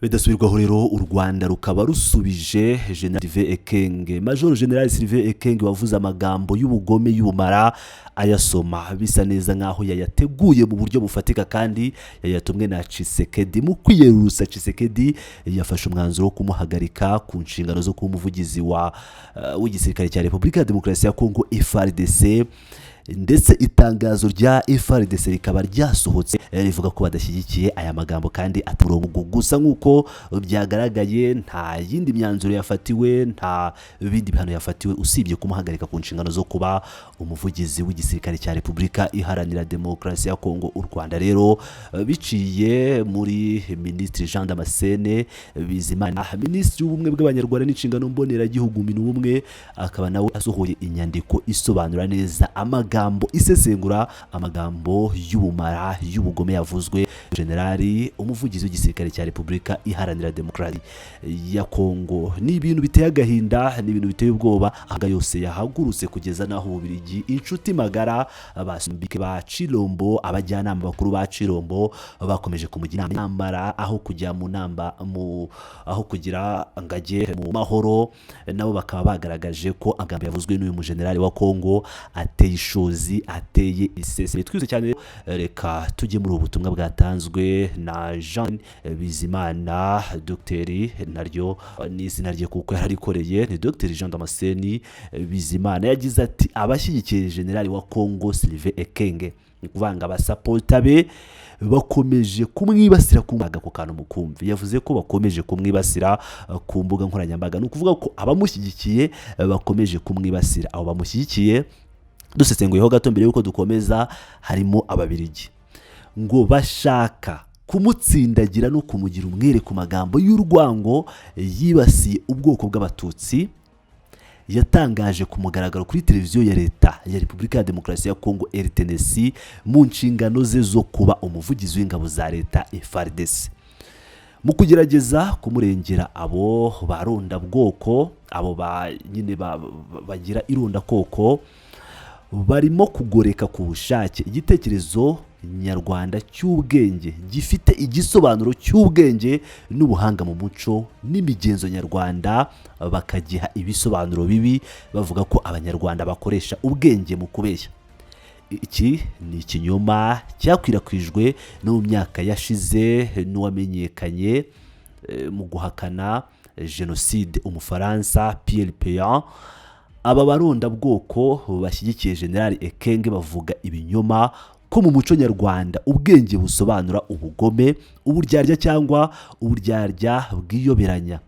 Bidasubirwaho rero, u Rwanda rukaba rusubije General Sylvain Ekenge, Major General Sylvain Ekenge, wavuze amagambo y'ubugome, y'ubumara, ayasoma bisa neza nk'aho yayateguye mu buryo bufatika kandi yayatumwe na Tshisekedi. Mu kwiyerurutsa, Tshisekedi yafashe umwanzuro wo kumuhagarika ku nshingano zo kuba umuvugizi wa w'igisirikare cya Repubulika ya Demokarasi ya Kongo, FARDC. Ndetse itangazo rya FARDC rikaba ryasohotse rivuga ko badashyigikiye aya magambo kandi atamurongo. Gusa nk'uko byagaragaye, nta yindi myanzuro yafatiwe, nta bindi bihano yafatiwe usibye kumuhagarika ku nshingano zo kuba umuvugizi w'igisirikare cya Repubulika Iharanira Demokarasi ya Kongo. U Rwanda rero, biciye muri Minisitiri Jean Damascene Bizimana, Minisitiri w'Ubumwe bw'Abanyarwanda n'Inshingano Mboneragihugu, Minubumwe, akaba nawe asohoye inyandiko isobanura neza amagambo, isesengura amagambo y'ubumara, y'ubugome yavuzwe generali umuvugizi w'igisirikare cya Repubulika Iharanira Demokarasi ya Kongo. Ni ibintu biteye agahinda, ni ibintu biteye ubwoba. Aga yose yahagurutse kugeza n'aho Ububirigi, inshuti magara basumbike ba Chilombo, abajyanama bakuru ba Chilombo, bakomeje kumugira inama aho kujya mu namba mu aho kugira ngo ajye mu mahoro. Nabo bakaba bagaragaje ko amagambo yavuzwe n'uyu mujenerali wa Kongo ateye ishozi, ateye isese. Twihuse cyane, reka tujye muri ubu butumwa bwatanzwe na Jean Bizimana, dogiteri, naryo ni izina rye kuko yararikoreye, ni Dogiteri Jean Damascene Bizimana. Yagize ati: "Abashyigikiye generali wa Kongo Sylvain Ekenge, ni ukuvuga ngo abasapota be, bakomeje kumwibasira ku mbuga." Ako kantu mukumve, yavuze ko bakomeje kumwibasira ku mbuga nkoranyambaga. Ni ukuvuga ko abamushyigikiye bakomeje kumwibasira. Abo bamushyigikiye, dusesenguyeho gato mbere y'uko dukomeza, harimo Ababirigi. Ngo bashaka kumutsindagira no kumugira umwere ku magambo y'urwango yibasiye ubwoko bw'Abatutsi yatangaje ku mugaragaro kuri televiziyo ya leta ya Repubulika ya Demokarasi ya Kongo, RTNC, mu nshingano ze zo kuba umuvugizi w'ingabo za leta, FARDC. Mu kugerageza kumurengera, abo barondabwoko, abo ba nyine bagira irondakoko, barimo kugoreka ku bushake igitekerezo nyarwanda cy'ubwenge gifite igisobanuro cy'ubwenge n'ubuhanga mu muco n'imigenzo nyarwanda, bakagiha ibisobanuro bibi, bavuga ko Abanyarwanda bakoresha ubwenge mu kubeshya. Iki ni ikinyoma cyakwirakwijwe no mu myaka yashize n'uwamenyekanye mu guhakana jenoside, Umufaransa Pierre Péan. Aba barondabwoko bashyigikiye General Ekenge bavuga ibinyoma ko mu muco nyarwanda ubwenge busobanura ubugome, uburyarya cyangwa uburyarya bwiyoberanya.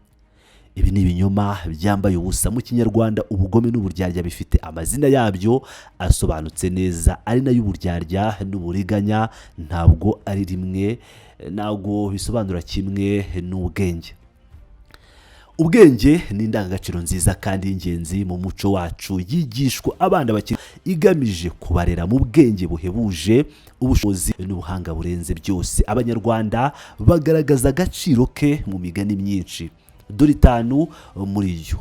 Ibi ni ibinyoma byambaye ubusa. Mu Kinyarwanda, ubugome n'uburyarya bifite amazina yabyo asobanutse neza, ari nayo uburyarya n'uburiganya. Ntabwo ari rimwe, ntabwo bisobanura kimwe n'ubwenge. Ubwenge ni indangagaciro nziza kandi y'ingenzi mu muco wacu, yigishwa abana bakiri, igamije kubarera mu bwenge buhebuje, ubushobozi n'ubuhanga burenze byose. Abanyarwanda bagaragaza agaciro ke mu migani myinshi. Dore itanu muri yo.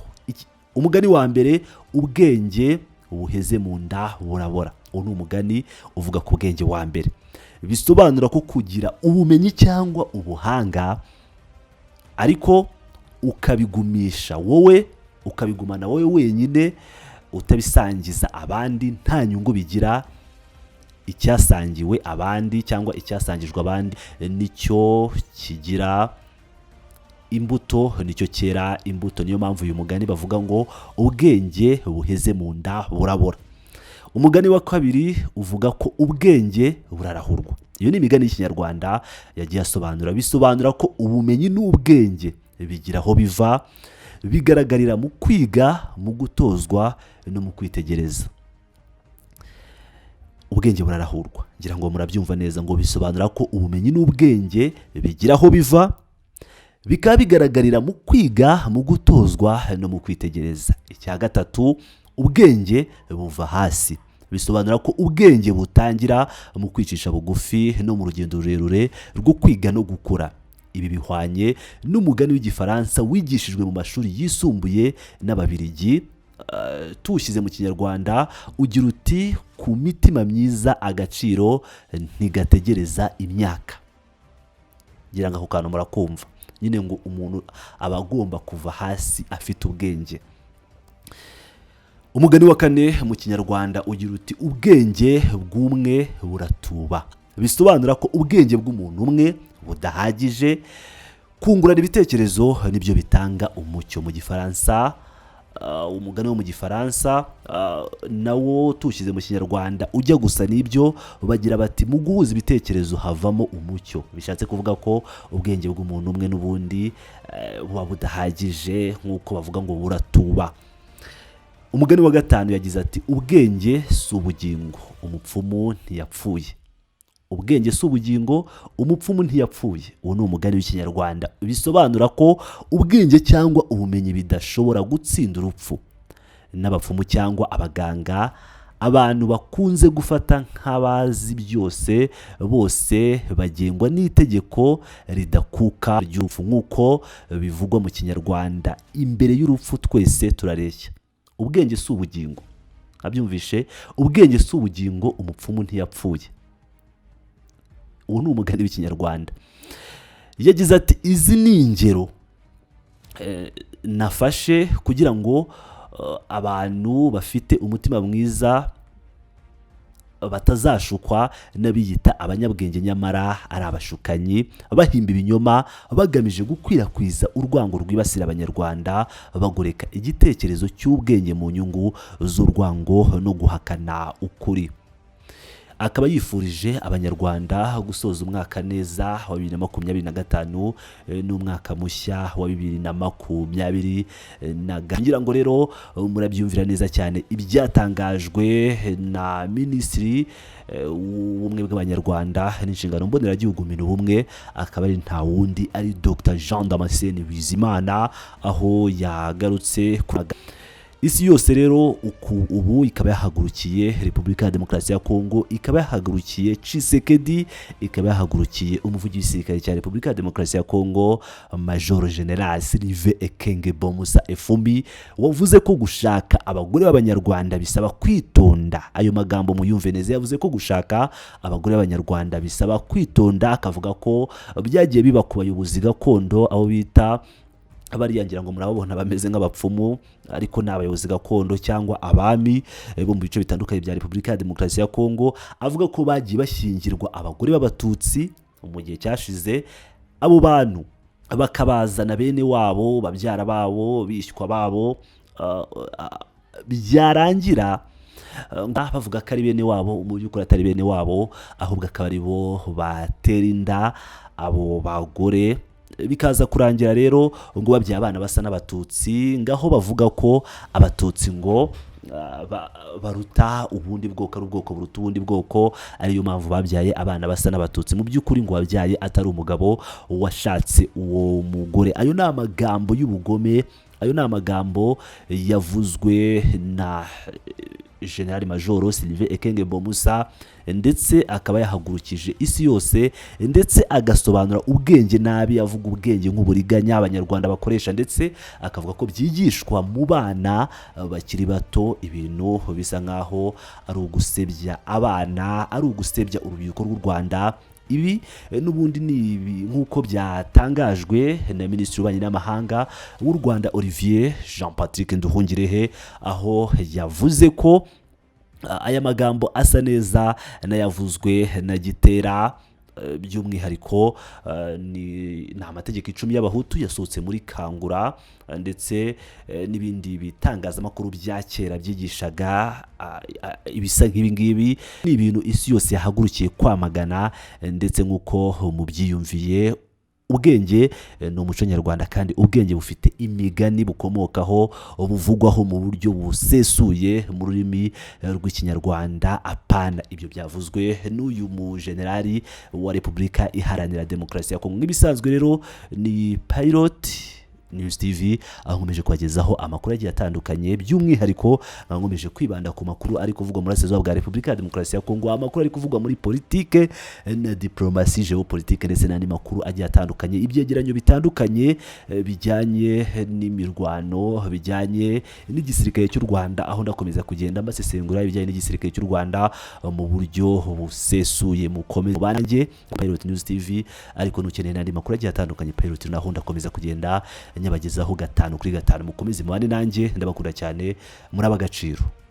Umugani wa mbere: "Ubwenge buheze mu nda burabora." Uwo ni umugani uvuga ku bwenge wa mbere. Bisobanura ko kugira ubumenyi cyangwa ubuhanga ariko ukabigumisha wowe, ukabigumana wowe wenyine, utabisangiza abandi, nta nyungu bigira. Icyasangiwe abandi cyangwa icyasangijwe abandi nicyo kigira imbuto, nicyo cyera imbuto. Niyo mpamvu uyu mugani bavuga ngo "Ubwenge buheze mu nda burabora." Umugani wa kabiri uvuga ko "Ubwenge burarahurwa." Iyo ni imigani y'Ikinyarwanda yagiye asobanura. Bisobanura ko ubumenyi n'ubwenge bigira aho biva, bigaragarira mu kwiga, mu gutozwa no mu kwitegereza. Ubwenge burarahurwa, ngira ngo murabyumva neza, ngo bisobanura ko ubumenyi n'ubwenge bigira aho biva, bikaba bigaragarira mu kwiga, mu gutozwa no mu kwitegereza. Icya gatatu: "Ubwenge buva hasi." Bisobanura ko ubwenge butangira mu kwicisha bugufi no mu rugendo rurerure rwo kwiga no gukura. Ibi bihwanye n'umugani w'Igifaransa wigishijwe mu mashuri yisumbuye n'Ababirigi. Tuwushyize mu Kinyarwanda ugira uti: "Ku mitima myiza agaciro ntigategereza imyaka." Ngira ngo ako kantu murakumva. Nyine ngo umuntu aba agomba kuva hasi afite ubwenge. Umugani wa kane mu Kinyarwanda ugira uti: "Ubwenge bw'umwe buratuba." Bisobanura ko ubwenge bw'umuntu umwe budahagije, kungurana ibitekerezo nibyo bitanga umucyo. Mu Gifaransa, umugani wo mu Gifaransa nawo tuwushyize mu Kinyarwanda ujya gusa n'ibyo, bagira bati: "Mu guhuza ibitekerezo havamo umucyo." Bishatse kuvuga ko ubwenge bw'umuntu umwe n'ubundi buba budahagije, nk'uko bavuga ngo buratuba. Umugani wa gatanu yagize ati: "Ubwenge si ubugingo, umupfumu ntiyapfuye." Ubwenge si ubugingo, umupfumu ntiyapfuye. Uwo ni umugani w'Ikinyarwanda, bisobanura ko ubwenge cyangwa ubumenyi bidashobora gutsinda urupfu n'abapfumu cyangwa abaganga. Abantu bakunze gufata nk'abazi byose bose bagengwa n'itegeko ridakuka ry'urupfu, nk'uko bivugwa mu Kinyarwanda: "Imbere y'urupfu twese turareshya." Ubwenge si ubugingo, abyumvishe, ubwenge si ubugingo, umupfumu ntiyapfuye. Uwo ni umugani w'Ikinyarwanda. Yagize ati: "Izi ni ingero nafashe kugira ngo abantu bafite umutima mwiza batazashukwa n'abiyita abanyabwenge nyamara ari abashukanyi, bahimba ibinyoma bagamije gukwirakwiza urwango rwibasira Abanyarwanda, bagoreka igitekerezo cy'ubwenge mu nyungu z'urwango no guhakana ukuri." Akaba yifurije Abanyarwanda gusoza umwaka neza wa 2025 n'umwaka mushya wa 2020 na ngira ngo rero murabyumvira neza cyane ibyatangajwe na Minisitiri w'Ubumwe bw'Abanyarwanda n'Inshingano Mboneragihugu, Minubumwe, akaba ari nta wundi, ari Dr Jean Damascene Bizimana, aho yagarutse ku isi yose. Rero uku ubu ikaba yahagurukiye Repubulika ya Demokarasi ya Kongo, ikaba yahagurukiye Tshisekedi, ikaba yahagurukiye umuvugizi w'igisirikare cya Repubulika ya Demokarasi ya Kongo, Major General Sylvain Ekenge Bomusa Efumbi, wavuze ko gushaka abagore b'Abanyarwanda bisaba kwitonda. Ayo magambo muyumve neza. Yavuze ko gushaka abagore b'Abanyarwanda bisaba kwitonda, akavuga ko byagiye biba ku bayobozi gakondo, aho bita bariya, ngira ngo murababona bameze nk'abapfumu ariko ni abayobozi gakondo cyangwa abami bo mu bice bitandukanye bya Repubulika ya Demokarasi ya Kongo. Avuga ko bagiye bashyingirwa abagore b'Abatutsi mu gihe cyashize, abo bantu bakabazana bene wabo, babyara babo, bishywa babo, byarangira bavuga ko ari bene wabo, mu by'ukuri atari bene wabo, ahubwo akaba ari bo batera inda abo bagore. Bikaza kurangira rero ngo babyaye abana basa n'Abatutsi. Ngaho bavuga ko Abatutsi ngo baruta ubundi bwoko, ari ubwoko buruta ubundi bwoko, ariyo mpamvu babyaye abana basa n'Abatutsi. Mu by'ukuri ngo wabyaye atari umugabo washatse uwo mugore. Ayo ni amagambo y'ubugome, ayo ni amagambo yavuzwe na General Major Sylvain Ekenge Bomusa, ndetse akaba yahagurukije isi yose, ndetse agasobanura ubwenge nabi, avuga ubwenge nk'uburiganya Abanyarwanda bakoresha, ndetse akavuga ko byigishwa mu bana bakiri bato, ibintu bisa nkaho ari ugusebya abana, ari ugusebya urubyiruko rw'u Rwanda. Ibi n'ubundi ni ibi nk'uko byatangajwe na Minisitiri w'Ububanyi n'Amahanga w'u Rwanda, Olivier Jean Patrick Nduhungirehe, aho yavuze ko aya magambo asa neza n'ayavuzwe na Gitera. By'umwihariko ni amategeko 10 y'Abahutu yasohotse muri Kangura, ndetse n'ibindi bitangazamakuru bya kera byigishaga ibisa nk'ibi ngibi. Ni ibintu isi yose yahagurukiye kwamagana, ndetse nk'uko mubyiyumviye, ubwenge ni umuco nyarwanda, kandi ubwenge bufite imigani bukomokaho, buvugwaho mu buryo busesuye mu rurimi rw'Ikinyarwanda, apana ibyo byavuzwe n'uyu mujenerali wa Repubulika Iharanira Demokarasi ya Kongo. Nk'ibisanzwe rero ni Pilot. News TV, aho nkomeje kubagezaho amakuru agiye atandukanye. By'umwihariko nkaba nkomeje kwibanda ku makuru ari kuvugwa muri Burasirazuba bwa Repubulika ya Demokarasi ya Kongo, amakuru ari kuvugwa muri politike na diplomasi, géopolitique, ndetse n'andi makuru agiye atandukanye, ibyegeranyo bitandukanye bijyanye n'imirwano, bijyanye n'igisirikare cy'u Rwanda, aho ndakomeza kugenda mbasesengura ibijyanye n'igisirikare cy'u Rwanda mu buryo busesuye. Mukomeze banjye Pilot News TV, ariko nukeneye n'andi makuru agiye atandukanye, Pilot naho ndakomeza kugenda nyabagezaho 5 kuri 5. Mukomeze mubane nanjye, ndabakunda cyane, muri ab'agaciro.